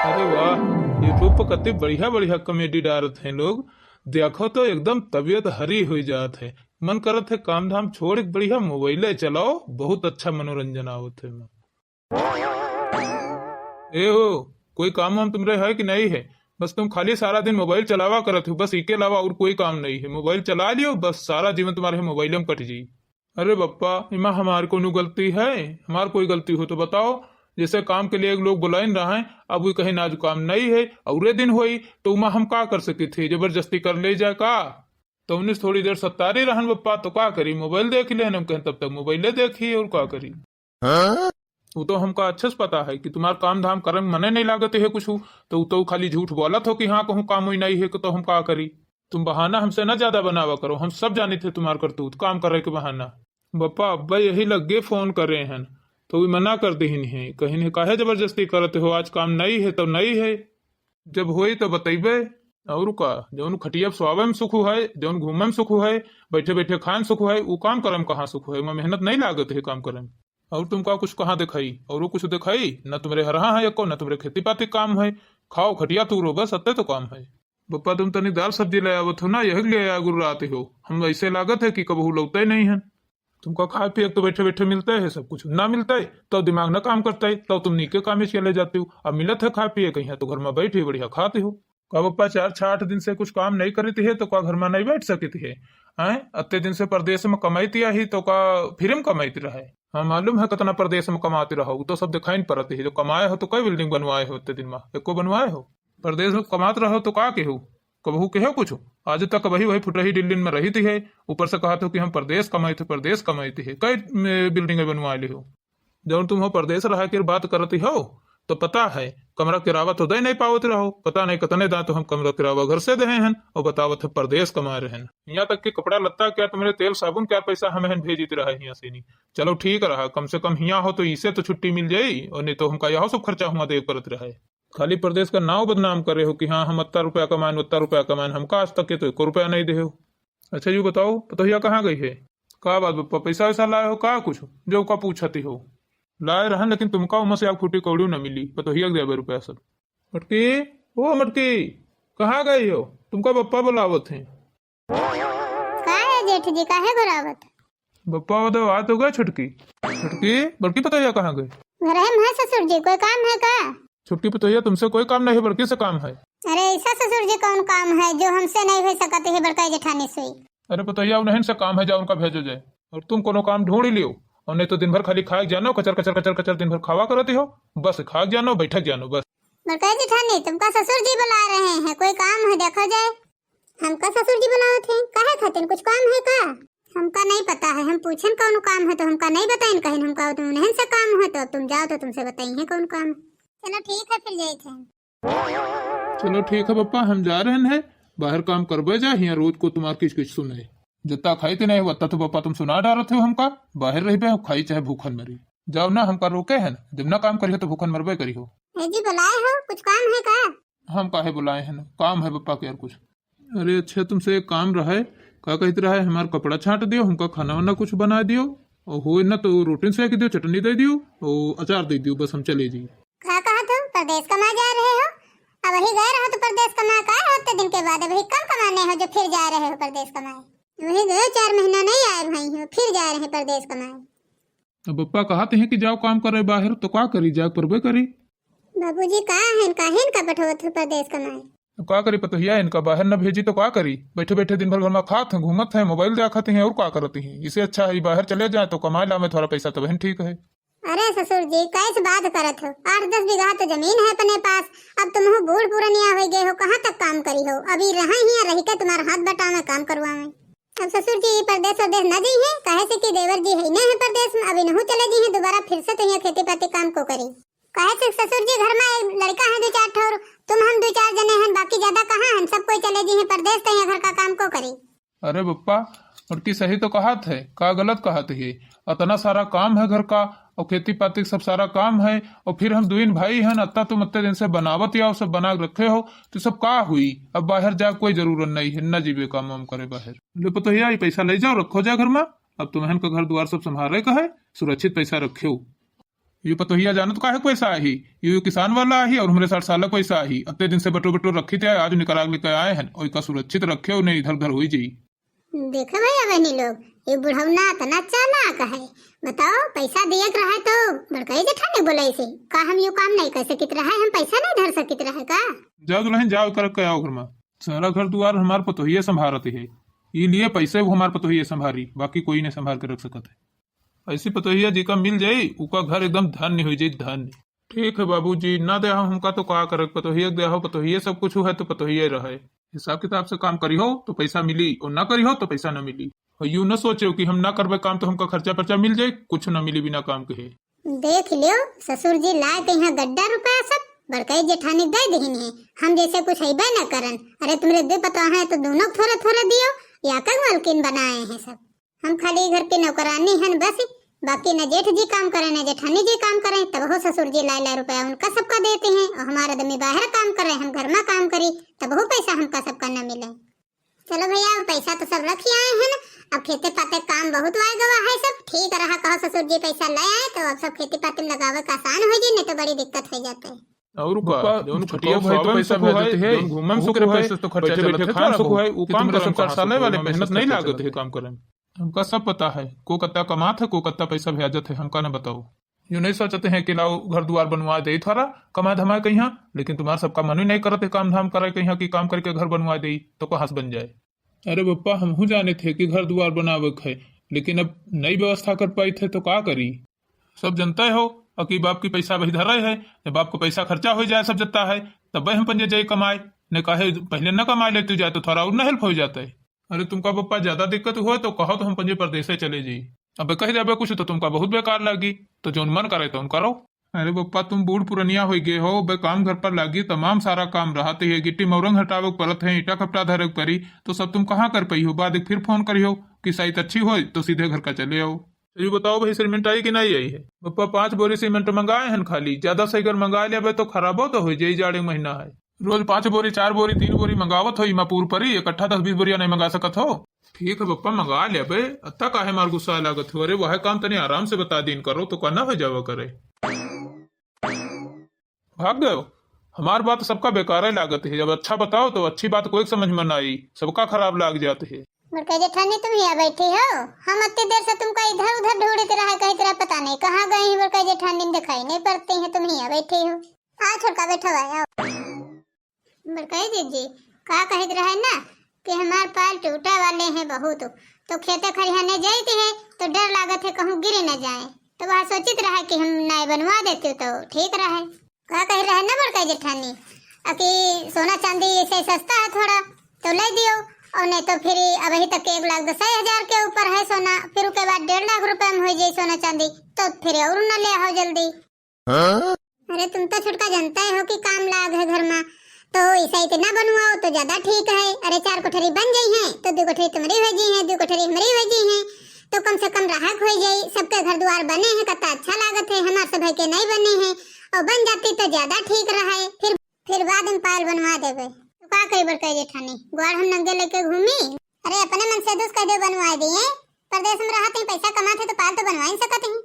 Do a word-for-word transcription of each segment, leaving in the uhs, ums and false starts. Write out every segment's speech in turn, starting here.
अरे वाह, YouTube पर कते बढ़िया बढ़िया comedy डारत हैं लोग। देखो तो एकदम तबीयत हरी हुई जात है, मन करत है काम धाम छोड़ के बढ़िया मोबाइले चलाओ, बहुत अच्छा मनोरंजन आवत है। ए हो, कोई काम वाम तुमरे है कि नहीं है? बस तुम खाली सारा दिन मोबाइल चलावा करत हो, बस इके अलावा और कोई काम नहीं है। मोबाइल चला लियो, बस सारा जीवन तुम्हारे मोबाइल में कट जाई। अरे बप्पा, इमा हमार कोनो गलती है? हमार कोई गलती हो तो बताओ। जैसे काम के लिए एक लोग बुलाइन रहा है, अब वो कहें आज काम नहीं है, औरे दिन होई, तो उमा हम का कर सके थे? जबरदस्ती कर ले जाए का? तो उन्नीस थोड़ी देर सत्तारी रहन बप्पा, तो का करी, मोबाइल देख लेन। हम कहें तब तक मोबाइले देखी, और का करी? वो तो हमका अच्छे से पता है कि तुम्हार काम धाम करे में मने नहीं लागत है कुछ, तो वो तो खाली झूठ बोलत हो कि हाँ कहूँ काम हुई नहीं है, तो हम का करी? तुम बहाना हमसे ना ज्यादा बनावा करो, हम सब जानित है तुम्हार करतूत, काम करे के बहाना। बप्पा अब्बा यही लग्गे फोन करे हन, तो वे मना कर दिहिन है, कहिन है काहे जबरदस्ती करत हो, आज काम नहीं है तो नहीं है, जब होई तो बतैबे। और का, जौन खटिया पे सोवे में सुख है, जौन घूमे में सुख है, बैठे बैठे खाए में सुख है, वो काम करे में कहाँ सुख है? ओमा मेहनत नहीं लागत है काम करे में। और तुमका कुछ कहाँ दिखाई? और वो कुछ दिखाई? न तुम्हरे हरहा है एको, न तुम्हरे खेती पाती काम है। खाओ खटिया तूरो, बस अत्ते तो काम है। बप्पा तुम तनी दाल सब्जी ले आवत हो ना, यही ले आया गुर्राते हो। हम ऐसे लागत है कि कबहू लौटे नहीं है। तुमका खाए पिए के तो बैठे बैठे मिलते है सब कुछ, ना मिलते तो दिमाग ना काम करते, तो तुम नीके कामे चले जाते हो। अब मिलत है खाए पिए के, यहाँ तो घर में बैठे बढ़िया खाते हो। का बप्पा चार छह आठ दिन से कुछ काम नहीं करती है तो का घर में नहीं बैठ सकती है? हैं, अत्ते दिन से परदेश में कमाइत आई तो का फिर में कमाइत रहे? हाँ, मालूम है कितना परदेश में कमाते रहो, वो तो सब दिखाई नहीं पड़ती है। जो कमाए हो तो कई बिल्डिंग बनवाए हो अत्ते दिन में, एको बनवाए हो? परदेश में कमात रहो तो का केहू, कबहू केहो कुछ? आज तक वही वही फुटही बिल्डिंग में रही थी है, ऊपर से कहत हो कि हम परदेश कमाइत है, परदेश कमाइत है, कई बिल्डिंग बनवा ली हो। जौन तुम हो परदेश रहा के बात करती हो, तो पता है, कमरा किरावा तो दे नहीं पावत रहो, पता नहीं कितने दांत हम कमरा किरावा घर से दे हैं, और बतावत है परदेश कमा रहे हैं। यहाँ तक कि कपड़ा लत्ता क्या, तुम्हारे तेल साबुन क्या पैसा हमें हैं भेजित रहा है यहाँ से नहीं। चलो ठीक रहा, कम से कम हियाँ हो तो इसे तो छुट्टी मिल जाई, और नहीं तो हमका यहो सब खर्चा हुआ दे परत रहा है। खाली परदेश का नाव बदनाम करे हो कि हाँ हम अत्ता रुपया कमाएन, उत्ता रुपया कमाएन, हमका आज तक के तो एको रुपया नहीं दे हो। अच्छा यू बताओ, पतोहिया कहाँ गई है? का बात बप्पा, पैसा वैसा लाए हो का कुछ, जो का पूछती हो? लाए रहन, लेकिन तुमका उमा से आग फूटी कौड़ी न मिली, पतोहिया के देबे रुपया सब। मटकी, ओ मटकी, कहाँ गई हो? तुमका बप्पा बुलावत हैं। का है जेठ जी, काहे घुरावत? बप्पा वो तो बात हो गया छुटकी। छुटकी, बड़की पतोहिया कहाँ गई? घर में है ससुर जी, कोई काम है का? छुटकी पतोहिया, तुमसे कोई काम नहीं है, बड़की से काम है। अरे ऐसा ससुर जी कौन काम है जो हमसे नहीं हो सकत है बड़का जेठानी से? अरे पतोहिया, उन्हें से काम है, जा उनका भेजो जाए। और तुम कोनो काम ढूंढ ही लियो, और नहीं तो दिन भर खाली खाए जानो, कचर कचर कचर कचर दिन भर खावा करती हो, बस खाए जानो, बैठक जानो, बस। बड़का जेठानी, तुमका ससुर जी बुला रहे हैं, कोई काम है देखा जाए। हमका ससुर जी बुलावत हैं, काहे खातिर, कुछ काम है का? हमका नहीं पता है, हम पूछन कौन काम है तो हमका नहीं बताइन, कहिन हमका तो उन्हें से काम है, तो अब तुम जाओ तो तुमसे बताई है कौन काम है। चलो ठीक है, फिर जाइत हैं। चलो ठीक है बप्पा, हम जा रहे हैं, बाहर काम करबे जा, हियाँ रोज को तुम्हार किच किच सुने। जितना खाई थे नहीं, उतना तो बप्पा तुम सुना डारत हो हमका। बाहर रहिबे, हम खाई चाहे भूखन मरी। जाओ ना, हमका रोके है ना, जब ना काम करियो तो भूखन मरबे करियो। ए जी, बुलाए हो, कुछ काम है का? हम काहे बुलाए हैं ना, काम है बप्पा के यार कुछ। अरे अच्छा, तुमसे एक काम रहा है, का कहते रहा है, हमार कपड़ा छांट दियो, हमका खाना वाना कुछ बना दियो, और हो ना तो रोटी सेक दियो, चटनी दे दियो, और अचार दे दियो, बस हम चले जी। का कहा तुम परदेश कमा जा रहे हो? अब वही गए रहो तो परदेश कमा का है उतने दिन के बाद, अभी कम कमाने हो जो फिर जा रहे हो परदेश कमाए? वही गए, चार महीना नहीं आए भाई हो, फिर जा रहे हैं परदेश कमाए। अब पप्पा कहत हैं कि जाओ काम करे बाहर, तो का करी, जाए परबे करी। बाबूजी का है, काहे इनका पठवत हो परदेश कमाए? तो का करी पतोहिया, इनका बाहर न भेजी तो का करी, बैठे बैठे दिन भर घर में खात हैं, घूमत हैं, मोबाइल देखत हैं, और का करत हैं? इसे अच्छा है बाहर चले जाए तो कमाए ला में थोड़ा पैसा, तबहिन ठीक है। अरे ससुर जी, कैसे बात करत हो? आठ दस बीघा तो जमीन है अपने पास। अब तुम हो बूढ़ पुरनिया हो गए हो, कहाँ तक काम करी हो? अभी रहा ही रह के तुम्हारा हाथ बटा में काम करवा में। अब ससुर जी परदेश वरदेश न जइहे, काहे से कि देवर जी है नहीं है परदेश में, अभी नहु चले जइहे दोबारा फिर से, तो यहाँ खेती पाती काम को करी। काहे से ससुर जी घर में एक लड़का है दो चार ठौर, तुम हम दो चार जने हैं, बाकी ज्यादा कहाँ हैं, सब कोई चले जइहे परदेश, तो यहाँ घर का काम को करी। अरे बप्पा, बड़की सही तो कहत है, का गलत कहत है? अतना सारा काम है घर का, और खेती पाती के सब सारा काम है, और फिर हम दुइन भाई हैं, अत्ता तुम अत्ते दिन से बनावत आओ, सब बना के रखे हो, तो सब का हुई? अब बाहर जा कोई जरूरत नहीं है, न जीवे काम वाम करे बाहर। ले पतोहिया, ये पैसा ले जाओ, रखो जा घर में, अब तुम्हें का घर द्वार सब संभाले का है, सुरक्षित पैसा रखे हो। ये पतोहिया जानत काहे के पैसा आही? ये किसान वाला आही और हमरे साठ साल के पैसा आही। अत्ते दिन से बटो बटो रखी थे, आज निकला लेके आए हैं, और का सुरक्षित रखे, उन्हें इधर उधर होई जाई। देखो भैया बहनी लोग, ये बुढ़ौना इतना चालाक है। बताओ, पैसा दिए के रहे तो बड़कई जेठानी बोले से का हम यू काम नहीं कर सकित रहे, हम पैसा नहीं धर सकित रहे का? जाओ दुल्हन, जाओ, कर के आओ घर में। सारा घर दुआर हमार पतोहिया संभारत है, ये लिए पैसे वो हमार पतोहिया संभारी, बाकी कोई नहीं संभार के रख सकत है। ऐसी पतोहिया जी का मिल जाई, उका घर एकदम धन्य हो जाई, धन्य। ठीक है बाबूजी, ना दे हो हमका तो का करे, पतोहिया दे हो, पतोहिया सब कुछ है तो पतोहिया रहे। हिसाब किताब से काम करी हो तो पैसा मिली, और ना करी हो तो पैसा ना मिली। और यू न सोचो कि हम ना करबे काम तो हमका खर्चा पर्चा मिल जाए, कुछ ना मिली बिना काम के है। देख लियो, ससुर जी लाए के यहाँ गड्ढा रुपया सब बड़कई जेठानी दे दिहिन है। हम जैसे कुछ हैबे न करन। अरे तुमरे दो पतोह हैं तो दोनों थोड़े थोड़े दियो, या कग मलकिन बनाए हैं सब। हम खाली घर की नौकरानी हन बस, बाकी न जेठ जी काम करे, न जेठानी जी काम करे, तब हो ससुर जी लाए लाए रुपया उनका सबका देते हैं, और हमारा आदमी बाहर काम करे, हम घर में काम करी, तब हो पैसा हमका सबका न मिले। चलो भैया, अब पैसा तो सब रख आए हैं ना, अब खेते पाते काम बहुत आए गवा है सब, ठीक रहा कहो ससुर जी पैसा ले आए तो अब सब खेती पाती लगावे का आसान हो जी, नहीं तो बड़ी दिक्कत हो जाते है। और का, पप्पा, जौन छुट्टिया छुट्टिया भाई तो भाई पैसा सब भेजत है, है, जौन घूमम घूम सुख के है, पैसे तो खर्चा बैठे चलत बैठे है, खान थोड़ा सुख बहुत। है, वो कि काम तुमरे करम सब सारा साले साल वाले हुआ, मेहनत हमेशा नहीं चलत लागत है है। काम करे में। हमका सब पता है, को कत्ता कमात है, को कत्ता पैसा भेजत है, हमका न बताओ। यू नहीं सोचत है कि लाओ घर दुआर बनवा दे थोड़ा, कमा धमा कहिया, लेकिन तुम्हार सबका मन ही नहीं करत है काम धाम करे कहिया कि काम करके घर बनवा दे, तो कहाँ से बन जाए? अरे बप्पा, हमहू जाने थे कि घर दुआर बनावे के है, लेकिन अब नई व्यवस्था कर पाई थे तो का करी? सब जनता हो, अकी बाप की पैसा वही धरे है, जब बाप को पैसा खर्चा हो जाए सब जनता है, तब हम पंजे जाए कमाए, ने कहे पहले न कमाए लेते जाए तो थोड़ा और न हेल्प हो जाता है। अरे तुमका बप्पा ज्यादा दिक्कत हुआ तो कहो तो हम पंजे परदेसे चले जाई। अब कह देबे कुछ तो तुमका बहुत बेकार लागी, तो जौन मन करे तौन करो। अरे बप्पा, तुम बूढ़ पुरनिया हो गए हो, बे काम घर पर लागी, तमाम सारा काम रहत है, गिट्टी मौरंग हटावे के परत है, ईंटा खपटा धरे के परी, तो सब तुम कहाँ कर पई हो? बाद फिर फोन करी हो कि साइत अच्छी होय तो सीधे घर का चले आओ। तो ये बताओ भाई, सीमेंट आई कि नहीं आई है? बप्पा, पाँच बोरी सीमेंट मंगाए हन खाली, ज्यादा सही कर मंगा लेबे तो खराबो तो हो जाई, जाड़े महीना है। रोज पाँच बोरी, चार बोरी, तीन बोरी मंगावत हो, इमा पूर परी, इकट्ठा दस बीस बोरिया नहीं मंगा सकत हो? ठीक है बप्पा, मंगा लेबे। अत्ता काहे मार गुस्सा लागत हो? अरे वह काम तनी आराम से बता दीन करो तो का ना हो जावा करे। भाग गयो। हमार बात सबका बेकारे लागत है। जब अच्छा बताओ तो अच्छी बात कोई समझ में ना आई, सबका खराब लाग जात है। बड़का जेठानी तुम हियाँ बैठी हो, हम अत्ती देर से तुमका इधर उधर ढूंढत रहा, कहित रहा पता नहीं कहाँ गई हैं बड़का जेठानी, दिखाई नहीं पड़ती हैं, तुम हियाँ बैठी हो। आओ छोटका बैठो भाई, आओ। बड़काई दीदी, का कहित रहे ना कि हमार पैर टूटे वाले हैं बहुत, तो खेते खरिहाने जाइत है तो डर लागत है कहूँ गिरे न जाए, तो वह सोचित रहे कि हम नए बनवा देते तो ठीक रहे। का कहित रहे ना बड़काई जेठानी, अ कि सोना चांदी ऐसे सस्ता है थोड़ा, तो ले दियो, और नहीं तो फिर अबही तक एक लाख दस हजार के ऊपर है सोना, फिर उसके बाद डेढ़ लाख रुपए में हो जाए सोना चांदी, तो फिर और न ले आओ जल्दी। हाँ? अरे तुम तो छोटका जानता ही हो कि काम लाग है घर में, तो ऐसा इतना बनवाओ तो ज्यादा ठीक है। अरे चार कोठरी बन गई है तो दो कोठरी तुम्हारी हो गई है, दो कोठरी हमारी हो गई है, तो कम से कम राहक हो जाई, सबके घर द्वार बने हैं, कितना अच्छा लागत है, हमार सभे के नहीं बने हैं, और बन जाती तो ज्यादा ठीक रहे। फिर फिर बाद में पायल बनवा देबे। तो का कही बड़का जेठानी, ग्वाड़ हम नंगे लेके घूमी? अरे अपने मन से दोस्त कह दे बनवा दिए, परदेश में रहते हैं, पैसा कमाते तो पायल तो बनवा ही सकते हैं।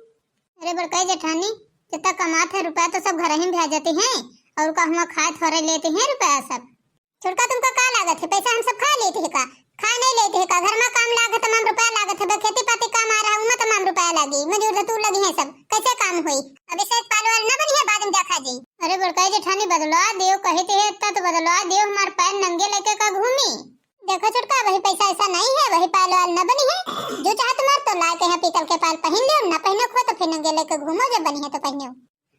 अरे बड़का जेठानी, जितना कमाते हैं रुपया तो सब घर ही भेजते हैं, और का हुआ खाए थोड़े लेते हैं रुपया सब। छोटका तुमका का लागत है, पैसा हम सब खा लेते हैं का? खा नहीं लेते हैं का? घर में काम लाग है, तमाम रुपया लागत है, बे खेती पाती काम आ रहा है, उमा तमाम रुपया लागी, मजूर धतूर लगी है सब, कैसे काम होई? अभी से पाल वाल न बनी है, बाद में जा खा जाई। अरे बड़का जेठानी बदलवा दियो, कहे थे इतना तो बदलवा दियो, हमार पैर नंगे लेके का घूमी। देखो छोटका, वही पैसा ऐसा नहीं है, वही पाल वाल न बनी है, जो चाहे तुम्हार तो ला के यहाँ पीतल के पाल पहन लियो, न पहने को तो फिर नंगे लेके घूमो, जब बनी है तो पहनो।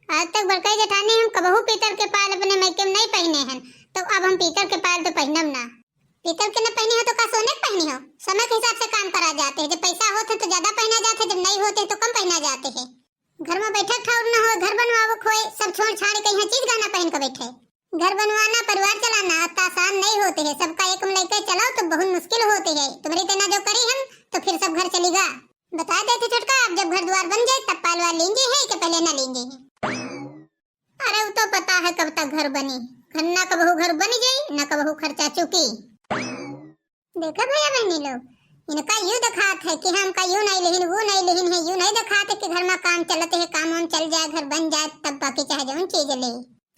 आज तक बड़का जेठानी हम कबहू पीतल के पाल अपने मायके में नहीं पहने हैं, तो अब हम पीतल के पाल तो पहनब ना। पीतल के न पहनी हो तो का सोने के पहनी हो? समय के हिसाब से काम करा जाते हैं, जब पैसा होते हैं तो ज्यादा पहना जाते हैं, जब नहीं होते हैं तो कम पहना जाते हैं। घर में बैठे ठाउर न हो, घर बनवावे खोए, सब छोड़ छाड़ के यहाँ चीज गहना पहन के बैठे। घर बनवाना, परिवार चलाना अतना आसान नहीं होते है। सबका एक में लेके चलाओ तो बहुत मुश्किल होते है। तुम्हारी तेना जो करी हम तो फिर सब घर चलेगा। बता देते छोटका, अब जब घर द्वार बन जाए तब पालवा लेंगे है कि पहले ना लेंगे है? अरे वो तो पता है कब तक घर बनी, खन्ना कबहू घर बनी जाई, ना कबहू खर्चा चुकी। देखा भैया बहनी लोग, इनका यू देखात है कि हमका यू नहीं लिहिन, वो नहीं लिहिन है, यू नहीं देखात है कि घर मा काम चलत है, काम वाम चल जाए, घर बन जाए, तब बाकी चाहे जौन चीज ले।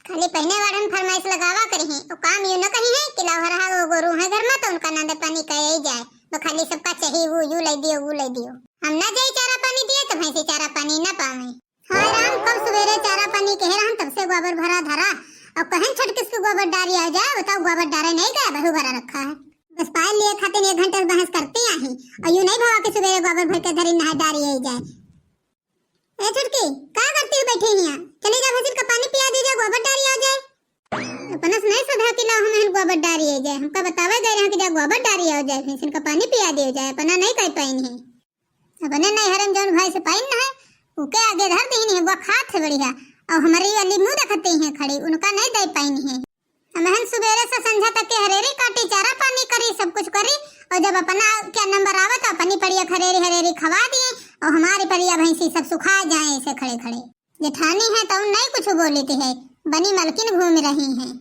खाली पहिने वाड़न फरमाइश लगावा करिहीं, वो काम यू न कहिहैं कि लाओ हरहा वो गोरू है घर मा, तो उनका नांदे पानी कहे ही जाए, वो खाली सबका चाहिए, वो यू लै दियो, वो लै दियो। हम ना जाई चारा पानी दिए, तो भैंसी चारा पानी ना पावे। हाय राम, कब सुबेरे चारा पानी कहे रहन, तब से गोबर भरा धरा। अब कहन छोटकिस के गोबर डारी आ जाए, बताओ, गोबर डारे नहीं गया, बहू भरा रखा है। बस पायल लिए खातिर एक घंटे से बहस करती आई, और यू नहीं भवा कि सुबेरे गोबर भर के धरी नहाए डारी आई जाए। ए छोटकी, का करती हो बैठी हियाँ? चली जा, भैंसिन का पानी पिया दी जा, गोबर डारी आ जाए। अपना से नहीं सधा कि लाओ हम गोबर डारी आई जाए, हमका बतावे गए रहा कि जा गोबर डारी आ जाए, भैंसिन का पानी पिया दियो जाए, अपना नहीं कह पाइन है। अपने नैहरन जौन भाई से पाइन न है, उके आगे धर दीन है, वो खात है बढ़िया, और हमारी वाली मुँह देखते हैं खड़ी, उनका नहीं दे पाइन है। हमहन सुबेरे से संझा तक के हरेरी काटी, चारा पानी करी, सब कुछ करी, और जब अपना क्या नंबर आवे तो अपनी पड़िया हरेरी हरेरी खवा दिए, और हमारी पड़िया भैंसी सब सुखा जाए ऐसे खड़े खड़े। जेठानी है तो नहीं कुछ बोली थी है, बनी मलकिन घूम रही हैं।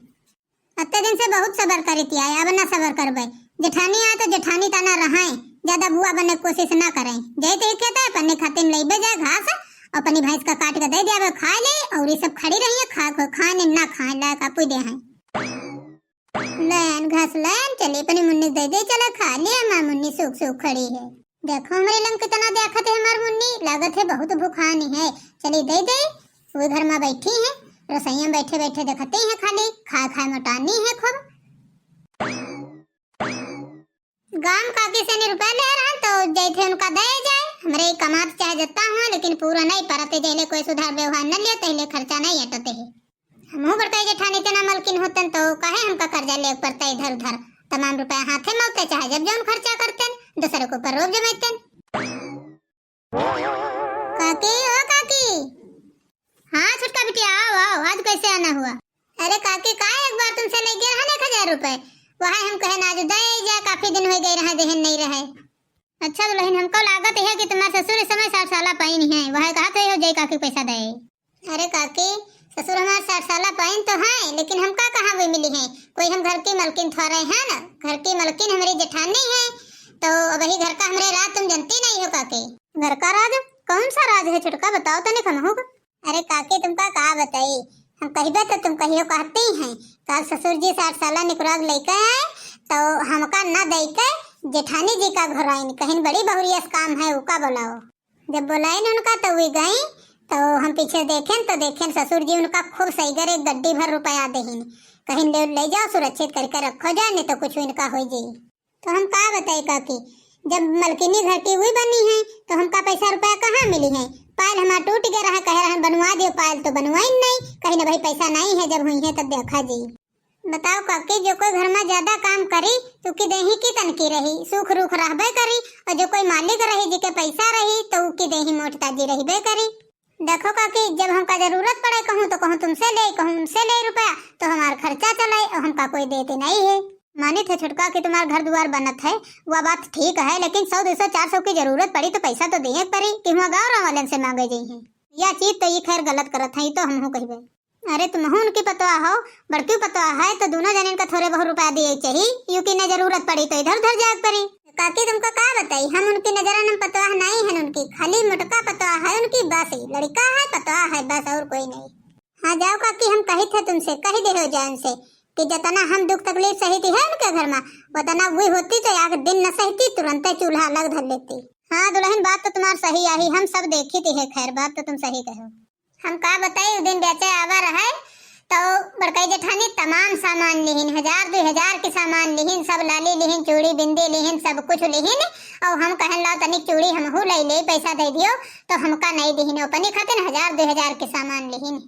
अत्ते दिन से बहुत सबर करी थी आए, अब ना सबर करबे। जेठानी आए तो जेठानी तना रहाए, ज्यादा बुआ बने कोशिश ना करें। जय तो कहता है पन्नी खातिर लेबे जाए घास, और अपनी भैंस का काट के दे दिया, खा ले, और ये सब खड़ी रही है, खा, खा, खाए ने ना खाए, लायक आपू दे हैं। लेन घास लेन चली, अपनी मुन्नी दे दे, चला खा ले, माँ मुन्नी सूख सूख खड़ी है। देखो हमरे लंग कितना देखत है हमार मुन्नी, लागत है बहुत भुखानी है। चली दे दे, वो घर में बैठी है, रसोईया में बैठे बैठे देखते हैं खाली, खाए खाए मोटानी है खूब। गाम काकी से नहीं रुपया ले रहा तो जैसे उनका दे जाए, हमरे कमात चाहे जत्ता हुआ लेकिन पूरा नहीं परत है, जैले कोई सुधार व्यवहार न लिया तैले खर्चा नहीं अटते है। हमहू बड़का जेठानी तेना मलकिन होतन तो काहे हमका कर्जा लेक परता इधर उधर, तमाम रुपया हाथे में होते चाहे जब जौन खर्चा करतेन, दूसरे के ऊपर रोब जमातेन। काकी, ओ काकी। हाँ छोटका बिटिया, आओ आओ, आज कैसे आना हुआ? अरे काकी, का एक बार तुमसे ले गए रहन एक हजार रुपए, वह हम कहे ना आज दे जा, काफी दिन हो गए रहा देहन नहीं रहे। अच्छा दुलहिन, हमको लागत है कि तुम्हार ससुर इस समय साठ साला पाइन है, वह कहा थे हो जय काकी पैसा दे। अरे काकी, ससुर हमार साठ साला पाइन तो है, लेकिन हमका कहाँ वो मिली है? कोई हम घर की मलकिन थोड़े है ना, घर की मलकिन हमारी जेठानी है, तो अब वही घर का हमरे राज तुम जनती नहीं हो काकी। घर का राज? कौन सा राज है छोटका, बताओ तनिक हमहू का। अरे काकी, तुमका का बताई, हम कहिबे तो तुम कहियो कहती हैं। काल ससुर जी साठ साला निकुराग लेके आए, तो हमका न दे के जेठानी जी का घराइन, कहिन बड़ी बहुरिया से काम है, उका बुलाओ। जब बुलाइन उनका तो वे गई, तो हम पीछे देखेन तो देखेन ससुर जी उनका खूब सहीगर एक गड्डी भर रुपया देहिन, कहिन ले, ले जाओ, सुरक्षित करके रखो जाए, नहीं तो कुछ इनका हो जाई। तो हम का बताई काकी, जब मलकिनी घर की हुई बनी है तो हमका पैसा रुपया कहाँ मिली है? पायल हमार टूट गया रहा, कहे रहन बनवा दियो पायल, तो बनवाइन नहीं, कहिन भाई पैसा नहीं है, जब हुई है तब देखा जी। बताओ काकी, जो कोई घर में ज्यादा काम करी तो की देही की तनकी रही, सूख रूख रहबे करी, और जो कोई मालिक रही जिके पैसा रही तो की देही मोट ताजी रहबे करी। देखो काकी, जब हमका जरूरत पड़े कहूँ तो कहूँ तुमसे ले, कहूँ उनसे ले रुपया, तो हमार खर्चा चले और हमका कोई देते नहीं है। मानित है छोटका कि तुम्हार घर दुआर बनत है, वह बात ठीक है, लेकिन सौ, दो सौ, चार सौ की जरूरत पड़ी तो पैसा तो देहे पड़ी कि हुआ गाँव वालन से मांगे जाई है। या चीज तो ये खैर गलत करत है, ये तो हमहू कहबे। अरे तुमहू उनकी पतवा हो, बड़की पतवा है तो दोनों जनिन का थोड़े बहुत रुपया दिए चाहिए, यूं कि न जरूरत पड़ी तो इधर उधर जाए पड़ी। काकी तुमका का बताई, हम उनकी नजरन में पतवा नहीं है उनकी, खाली मोटका पतवा है उनकी, बस ही लड़का है पतवा है बस और कोई नहीं। हाँ जाओ काकी, हम कही थे तुमसे, कही दे हो जाए उनसे कि जितना हम दुख तकलीफ सही थी है उनके घर में, उतना वे होती तो एक दिन न सहती, तुरंते चूल्हा अलग धर लेती। हाँ दुलहिन, बात तो तुम्हार सही आई, हम सब देखी थी है, खैर बात तो तुम सही कहो। हम का बताई, उ दिन बेचे आवा रहे तो बड़कई जेठानी तमाम सामान लिहिन, हजार दुई हजार के सामान लिहिन, सब लाली लिहिन, चूड़ी बिंदी लिहिन, सब कुछ लिहिन। और हम कहन लाओ तनिक चूड़ी हमहू ले ले, पैसा दे दियो, तो हमका नहीं दिहिन, अपनी खातिर हजार दुई हजार के सामान लिहिन।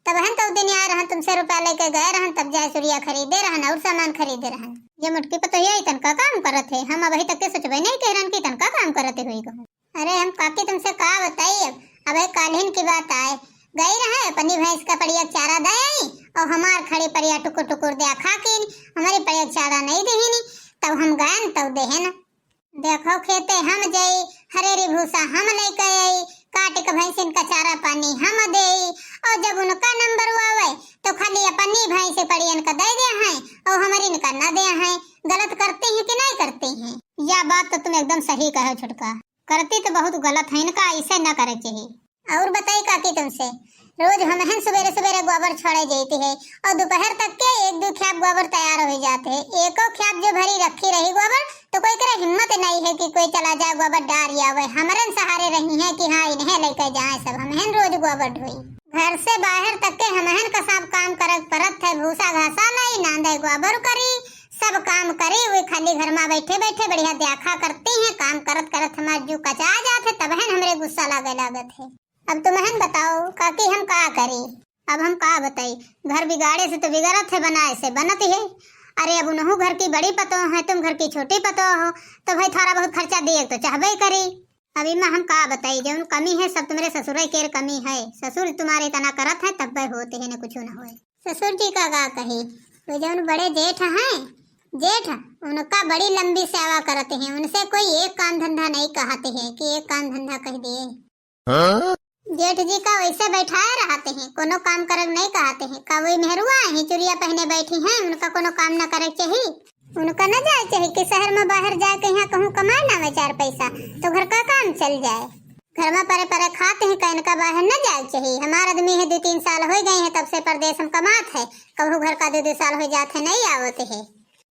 तब हम तो दिन आए रहन, तुमसे रुपया लेके गए रहन, तब जाए चूड़िया खरीदे रहन और सामान खरीदे रहन। ये मोटकी पतोहिया इतन का काम करत है, हम अबही तक के सोचबे नहीं कह रहन कि इतन का काम करत है हुई कहूँ। अरे हम काकी तुमसे का बताई, अब अबे काल्हिन की बात आए, गई रहे अपनी भैंस का पड़िया चारा दे आई और हमार खड़ी पड़िया टुकुर टुकुर दे खा कीन, हमारी पड़िया चारा नहीं देहिनी। तब हम गए न तब देहे न। देखो खेते हम जाई, हरेरी भूसा हम लेके आई, काट के भैंसिन का चारा पानी हम देई, और जब उनका नंबर आवे तो खाली अपनी भैंस पड़ियन का दे दे हैं और हमरिन का न दे हैं। गलत करती हैं कि नहीं करती हैं? या बात तो तुम एकदम सही कहो छोटका, करती तो बहुत गलत है, इनका ऐसे न करे चाहिए। और बताई काकी तुमसे, रोज हमहन सुबेरे सुबेरे गोबर छोड़े जाते हैं और दोपहर तक के एक दो ख्याप गोबर तैयार हो जाते हैं। एको ख्याप जो भरी रखी रही गोबर तो कोई करे हिम्मत नहीं है कि कोई चला जाए गोबर डार आवे। हमरन सहारे रही है कि हाँ इन्हें लेके जाए सब, हमहन रोज गोबर ढोई। घर से बाहर तक के हमहन का सब काम करे परत है, भूसा घासा लाई, नांदे गोबर करी, सब काम करी, वे खाली घर में बैठे बैठे बढ़िया देखा करती हैं। काम करत करत हमार जू कचा जात है, तबहन हमरे गुस्सा लागे लागत है। अब तुमहन बताओ काकी हम का करी? अब हम का बताई, घर बिगाड़े से तो बिगड़त है, बनाए से बनत है। अरे अब उनहू घर की बड़ी पतोह है, तुम घर की छोटी पतोह हो, तो भाई थोड़ा बहुत खर्चा दिए तो चाहबे करी। अब इमा हम का बताई, जौन कमी है सब तुम्हरे ससुरे केर कमी है। ससुर तुम्हारे इतना करत है तब होते है, न कुछ न होए। ससुर जी का का कही, वो जौन बड़े जेठ हैं, जेठ उनका बड़ी लंबी सेवा करते हैं, उनसे कोई एक काम धंधा नहीं कहते हैं कि एक काम धंधा कह दिए। हाँ? जेठ जी का वैसे बैठाए रहते हैं, कोनो काम करक नहीं कहते हैं। का वही मेहरुआ है, चुरिया पहने बैठी हैं, उनका कोनो काम न करे चाहिए? उनका न जाए चाहिए कि शहर में बाहर जाए के यहाँ कहूँ कमाए ना में चार पैसा, तो घर का काम चल जाए। घर में परे परे खाते हैं, का इनका बाहर न जाए चाहिए? हमार आदमी है, दो तीन साल हो गए हैं तब से परदेस हम कमात है, कहूँ घर का दो दो साल हो जात है, नहीं आवत है।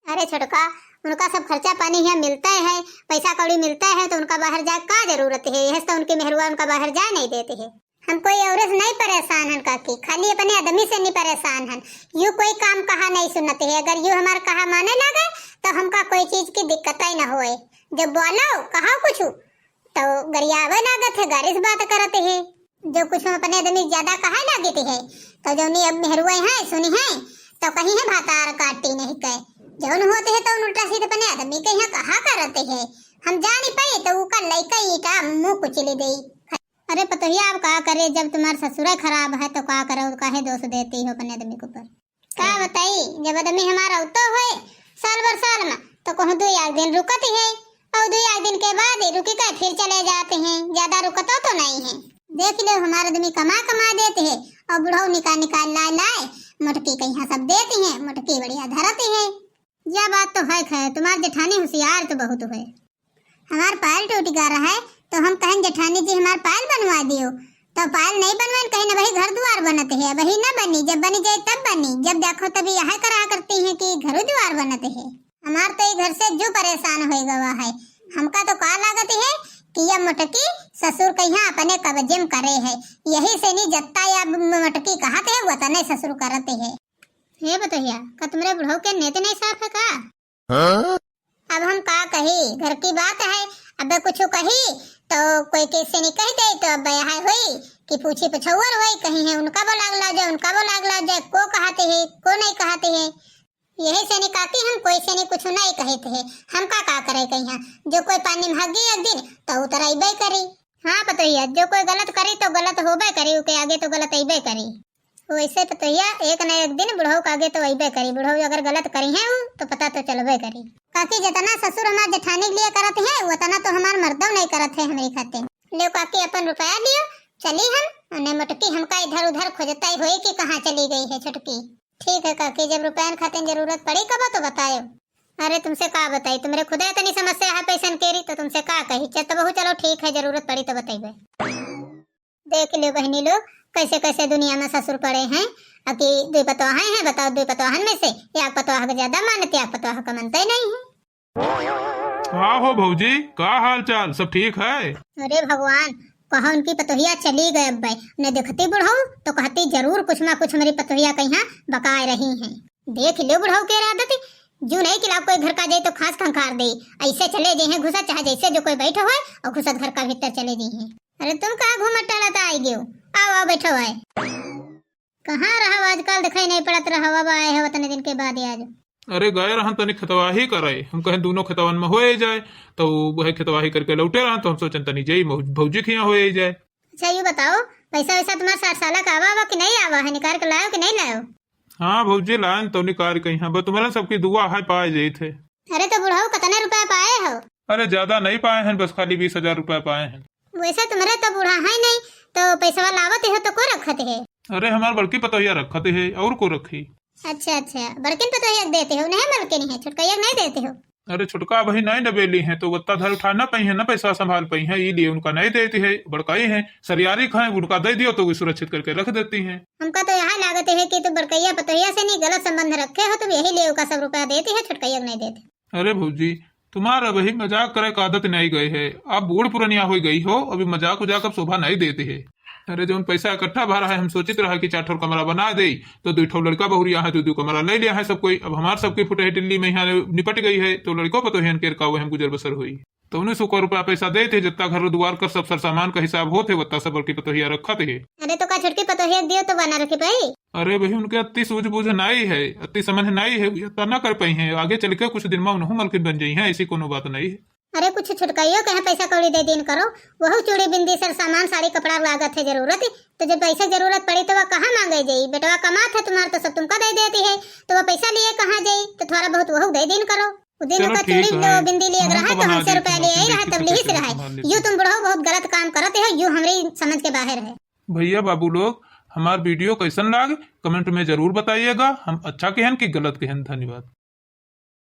अरे छोटका, उनका सब खर्चा पानी हियाँ मिलता है, पैसा कौड़ी मिलता है, तो उनका बाहर जाए का जरूरत है? यह तो उनकी मेहरुआ उनका बाहर जाए नहीं देते है। हम कोई औरत से नहीं परेशान हन काकी, खाली अपने आदमी से नहीं परेशान हन। यू कोई काम कहा नहीं सुनते है, अगर यू हमार कहा माने लागे तो हमका कोई चीज की दिक्कत ही न होए। जब बोलो कहा कुछ तो गरियावे लागत है, गारी से बात करत है। जो कुछ हम अपने आदमी ज्यादा कहे लागत है, तो जौनी अब मेहरुए हैं, सुनी हैं, तो कही है भातार काटी नहीं कहे। जौन होते है तो उल्टा सीधे अपने आदमी के यहाँ कहा करत है। हम जानी पाई तो उका लइका ईटा मुँह कुचली देई। अरे पतोहिया, अब का करे, जब तुम्हार ससुरे खराब है तो का करे, काहे दोष देती हो अपने आदमी के ऊपर? का बताई, जब आदमी हमार अवतो होए साल भर साल में, तो कहूँ दो एक दिन रुकत ही है, और दो एक दिन के बाद ही रुकी के फिर चले जाते हैं, ज्यादा रुकतो तो नहीं है। देख लो, हमार आदमी कमा कमा देते हैं, और बुढ़ऊ निकाल निकाल लाए लाए मोटकी के यहाँ सब देती हैं, मोटकी बढ़िया धरती है। यह बात तो है खैर, तुम्हार जेठानी होशियार तो बहुत है। हमार पायल टूट गा रहा है, तो हम कहन जेठानी जी हमार पायल बनवा दियो, तो पायल नहीं बनवाइन, कहीं न वही घर दुआर बनत है, वही न बनी, जब बनी जाए तब बनी, जब देखो तभी यह करा करती हैं कि घरू दुआर बनत है। हमार तो ये घर से जो परेशान हो गवा है, हमका तो का लागत है कि यह मोटकी ससुर के यहाँ अपने कब्जे में करे है, यही से नहीं जत्ता या मोटकी कहत है, वतने ससुर करत है। हे बतहिया, का तुम्हरे बुढ़ऊ के नेत नहीं साफ है का? हाँ? अब हम का कही, घर की बात है, अब कुछ कही तो कोई कैसे नहीं कह दे, तो अब यह होई कि पूछी पछौर होई, कहीं है उनका बोलाग ला जाए, उनका बोलाग ला जाए, को कहते है, को नहीं कहते है। यही से नहीं काकी, हम कोई से नहीं कुछ नहीं कहते है, हम का का करे कहीं, जो कोई पानी में हगी एक दिन तो उतराइबे करी। हाँ पतोहिया, जो कोई गलत करी तो गलत होबे करी, उके आगे तो गलत अइबे करी। वैसे पतोहिया, एक न एक दिन बुढ़ऊ के आगे तो अइबे करी। बुढ़ऊ अगर गलत करी है उ, तो पता तो चलबे करी। काकी, जितना ससुर हमार जेठानी के लिए करत है, उतना तो हमार मर्दो नहीं करत है हमरे खातिर। लियो काकी, अपन रुपया लियो, चली हम। उन्हें मोटकी हमका इधर उधर खोजता ही होई कि कहाँ चली गई है छोटकी। ठीक है काकी, जब रुपयन खातिर जरूरत पड़ी कबो तो बतायो। अरे तुमसे का बताई, तुम्हरे खुदे इतनी समस्या है पैसन केरी, तो तुमसे का कही। चल तो बहू, चलो ठीक है, जरूरत पड़ी तो बतइबे। देख लियो बहनी लोग, कैसे कैसे दुनिया में ससुर पड़े हैं। अकी दुई पतवाहें हैं, बताओ, दुई पतवाहन में से एक पतवाह के ज्यादा मानते, एक पतवाह का मनते नहीं है। हाँ हो भौजी, का हाल चाल, सब ठीक है? अरे भगवान, कहा उनकी पतोहिया चली गए अब्बे, न देखती बुढ़ऊ तो कहती जरूर कुछ ना कुछ मेरी पतोहिया के यहाँ बकाए रही हैं। देख लियो बुढ़ऊ के आदत, जू नहीं कि लाओ कोई घर का जाए तो खास खंखार दे, ऐसे चले जाए हैं घुसा, चाहे जैसे जो कोई बैठो होए और घुसत घर का भीतर चले जाए हैं। अरे तुम कहाँ घूमत टहलत आई गयो, आओ आओ बैठो आए। कहाँ रहो आजकल, दिखाई नहीं पड़त रहो, अब आए हो इतने दिन के बाद आज। अरे गए रहन तनी खेतवाही करे, हम कहें दोनों खेतवन में होए जाए, तो वह खेतवाही करके लौटे रहन, तो हम सोचन तनी जई भौ-, भौजी के यहाँ होए जाए। अच्छा यू बताओ, पैसा वैसा तुम्हारा साठ साला का आवा आवा कि नहीं आवा है, निकाल के लायो कि नहीं लायो? हाँ भौजी, लायन तो निकाल के यहाँ, बस तुम्हारा सबकी दुआ है, पाए जाइत है। अरे तो बुढ़ऊ, कितने रुपया पाए हो? अरे ज्यादा नहीं पाए हैं, बस खाली बीस हजार रुपया पाए हैं। वैसे तुम्हरे तो बूढ़ा है नहीं, तो पैसवा लावत हो तो को रखत है? अरे, हमार बड़की पतोहिया रखत है, और को रखी? अच्छा, अच्छा, बड़किन पतोहिया के देते हो, नहीं मलकिन है, छोटकैया के नहीं देते हो? अरे, छोटका अबही नहीं डबेली है, तो वत्ता धर उठा न पइहैं, न पैसा संभाल पइहैं, ई लिए उनका नहीं देती है। बड़काई है, सरियारी खाए, उनका दे दियो तो वो सुरक्षित करके रख देती हैं। हमका तो यह लागत है कि तू बड़कैया पतोहिया से नहीं गलत संबंध रखे हो, तुम यही लिए उनका सब रुपया देती है, छोटकैया के नहीं देते। अरे भौजी, तुम्हार अबही मजाक करे का आदत नहीं गई है, अब बूढ़ पुरनिया हो गई हो, अभी मजाक उजाक अब शोभा नहीं देती है। अरे, जौन पैसा इकट्ठा भरा है, हम सोचित रहा कि चार ठो कमरा बना दे, तो दुई ठो लड़का बहुरिया है, दो दो कमरा ले लिया है सब कोई। अब हमार सबकी फुटही टिल्ली में यहाँ निपट गई है, तो लड़को पतोहियन केर का वहम गुजर बसर हुई। तो उन्नीस सौ का रुपया पैसा देते, जितना घर दुआर कर सब सर सामान का हिसाब होते, वत्ता सब बड़की पतोहिया रखत है। अरे, तो का छोटकी पतोहिया के दियो तो बना रखे पाई? अरे भाई, उनके अति सूझबूझ नाई है, अति समझ नाई है, ये इतना ना कर पाई हैं। आगे चल के कुछ दिन में उन्हों मलकिन बन जाई हैं, ऐसी कोनो बात नहीं है। अरे, कुछ छोटकाइयो के यहाँ पैसा कौड़ी दे दीन करो, वहू चूड़ी बिंदी सर सामान साड़ी कपड़ा लागत है जरूरत, तो जब पैसा जरूरत पड़ी तो वह कहाँ मांगे जाई? बेटवा कमात है तुम्हार तो सब तुमका दे देती है, तो वह पैसा लिए कहाँ जाई? तो थोड़ा बहुत वहू दे दीन करो। उ दिन चलो ओका चूड़ी ठीक है, बिंदी लिए हम रहा तो तो बना हमसे दी, रुपया तुम लिए आई अपने रहा, तब बीच लिहिस में रहा। संभाल लेते। यू तुम बुढ़ऊ बहुत गलत काम करत हो, यू हमरी समझ के बाहर है। भैया बाबू लोग, हमार वीडियो कैसन लाग, कमेंट में जरूर बताइएगा। हम अच्छा कहन कि गलत कहन। धन्यवाद।